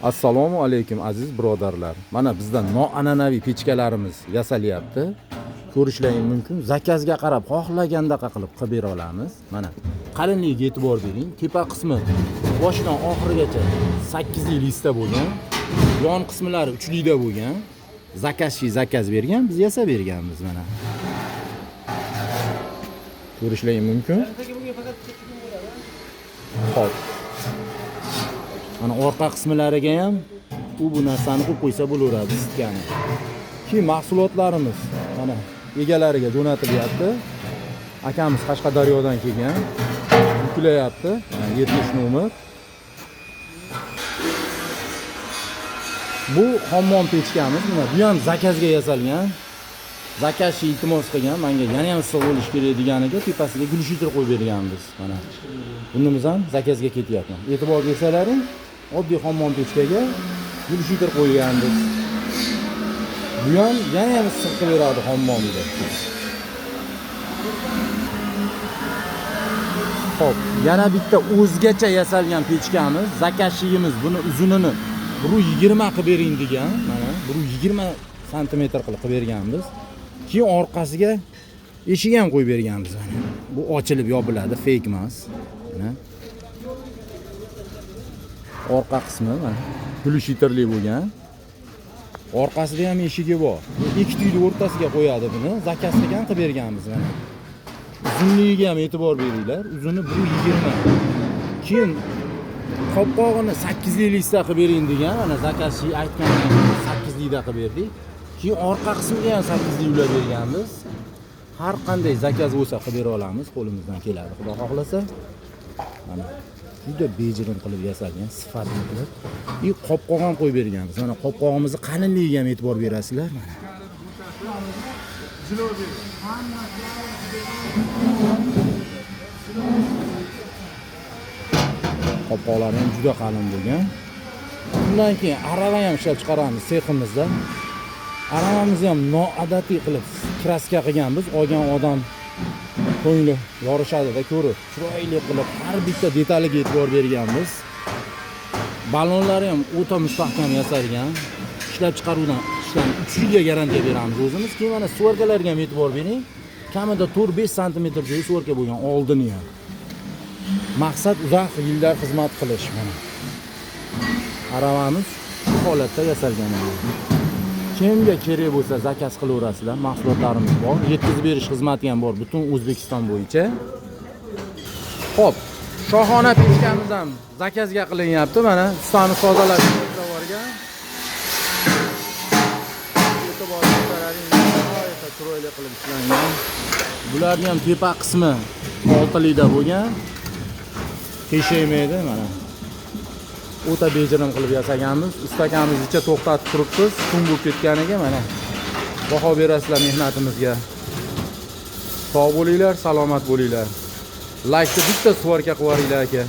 Assalomu alaykum, aziz birodarlar. Mana bizda noan'anaviy pechkalarimiz yasalyapti. Ko'rishlaring mumkin. Zakazga qarab xohlagandaqa qilib qilib bera olamiz. Mana qalinligiga e'tibor bering. Tepa qismi boshidan oxirigacha 8 lik lista bo'lgan. Yon qismlari 3 likda bo'lgan. Zakazchi zakaz bergan, biz yasab berganmiz mana. Ko'rishlaring mumkin. Xo'p. Mana orqa qismlariga ham bu narsani qo'yib qo'ysa bo'laveradi, isitgani. Keyin mahsulotlarimiz mana egalariga jo'natilyapti. Akamiz Qashqadaryodan kelgan. Yuklayapti. Mana 70 nomer. Bu hammom pechkamiz. Mana bu ham zakazga yasalgan. Zakazchi iltimos qilgan, menga yana ham issiq bo'lishi kerak deganiga tepasiga gulshitir qo'yib berganmiz. Mana. Bunimiz ham zakazga ketyapti. E'tibor bersalaring, oddiy hammom pechkaga gulshitir qo'yganmiz. Bu ham yana ham issiq qilib beradi hammomni. Xo'p, yana bitta o'zgacha yasalgan pechkamiz. Zakazchimiz buni uzunini 1.20 qilib bering degan, mana 1.20 santimetr qilib qilib berganmiz. Keyin orqasiga eshik ham qo'yib berganmiz mana. Bu ochilib yopiladi, fake emas. Mana. Orqa qismi mana gulshitirli bo'lgan. Orqasida ham eshigi bor. Ikki tuyni o'rtasiga qo'yadi buni. Zakaz qilgan qilib berganmiz mana. Uzunligiga ham e'tibor beringlar. Uzuni 1.20. Keyin qopqog'ini 8 lik lista qilib bering degan, mana zakazchi aytgandan 8 likda qilib berdik. Keyin orqa qismiga ham 8 lik ulab berganmiz. Har qanday zakaz bo'lsa qilib bera olamiz, qo'limizdan keladi, Xudo xohlasa. Mana juda bejirim qilib yasalgan, sifatli qilib. И qopqoq ham qo'yib berganmiz. Mana qopqog'imizni qalinligiga ham e'tibor berasizlar mana. Qopqoqlari ham juda qalin bo'lgan. Undan keyin arava ham ishlab chiqaramiz seximizda. Aravamizni ham noodatiy qilib kraska qilganmiz. Olgan odam ko'ngli yorishadi-da ko'rib. Chiroyli qilib har bitta detaliga e'tibor berganmiz. Ballonlari ham o'ta mustahkam yasalgan. Ishlab chiqaruvdan ishdan 3 yilga garantiya beramiz o'zimiz. Keyin mana svarkalarga ham e'tibor bering. Kamida 4-5 santimetr joyi svarka bo'lgan oldini ham. Maqsad uzoq yillar xizmat qilish mana. Aravamiz shu holatda yasalgan. Kimga kerak bo'lsa zakaz qilaverasizlar, mahsulotlarimiz bor. Yetkazib berish xizmati ham bor butun O'zbekiston bo'yicha. Xo'p, shohona pechkamiz ham zakazga qilinyapti. Mana ustani tozalab yuborgan. E'tibor bersalaring, nihoyatda chiroyli qilib ishlangan. Bularning ham tepa qismi 6 likda bo'lgan. Teshaymaydi mana. O'ta bejirim qilib yasaganmiz. Ustakamiz icha to'xtatib turibmiz, kun bo'lib ketganiga mana. Baho berasizlar mehnatimizga. Sog' bo'linglar, salomat bo'linglar. Laykni bitta svarka qilib yuboringlar aka.